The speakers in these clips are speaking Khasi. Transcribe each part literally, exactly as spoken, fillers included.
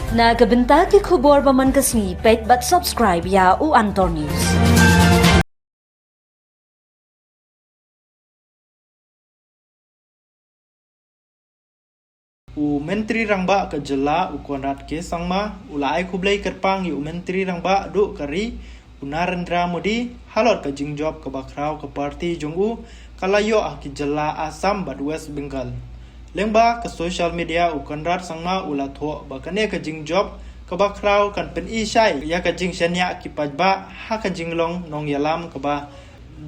Na ka bynta ki khubor ba man ka sngi, peit bad subscribe ïa u Antor News. U Myntri Rangbah ka jylla u Conrad K Sangma u la ai khublei kyrpang ïa u Myntri Rangbah duh ka ri u Narendra Modi halor ka jingjop kaba khraw ka party jong u ka la ïoh ha ki jylla Assam bad West Bengal. Lyngba ka social media u Conrad Sangma u la thoh ba kane ka jingjop kaba khraw kan pyni shai ïa ka jingshaniah ki paidbah ha ka jinglong nongïalam kaba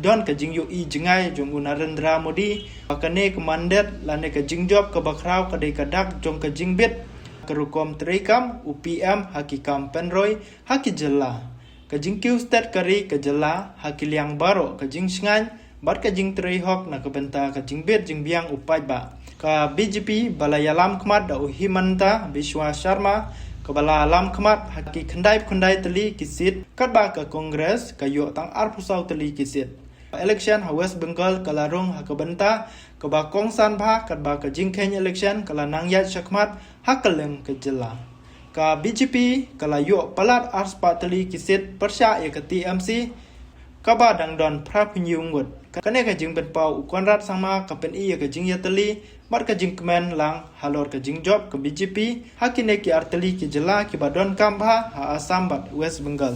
don ka jingïohi jngai jong u Narendra Modi ba kane ka mandate lane ka jingjop kaba khraw ka dei ka dak jong ka jingbit ka rukom treikam u P M ha ki kam pynroi ha ki jylla. Ka jingkiew stet ka ri ka jylla ha ki liang baroh ka jingshngaiñ bad ka jingtrei hok na ka bynta ka jingbit jingbiang u paidbah. Ka B J P ba la ïalam khmat da u Himanta Biswa Sharma kaba la lam khmat ha ki khyndai phew khyndai tylli ki seat katba ka Congress ka ïoh tang arphew saw tylli ki seat. Election ha West Bengal ka la rung ha ka bynta kaba kongsan bha katba ka jingkheiñ election ka la nang ïaid shakhmat ha kylleng ka jylla. Ka B J P ka la ïoh palat arspah tylli ki seat pyrshah ïa ka T M C kaba dang don phraphew hynñiew ngut. Kane ka jingpynpaw u Conrad Sangma ka pyni ïa ka jingïatylli bad ka jingkmen lang halor ka jingjop ka B J P ha kine ki artylli ki jylla kiba donkam bha ha Assam bad West Bengal.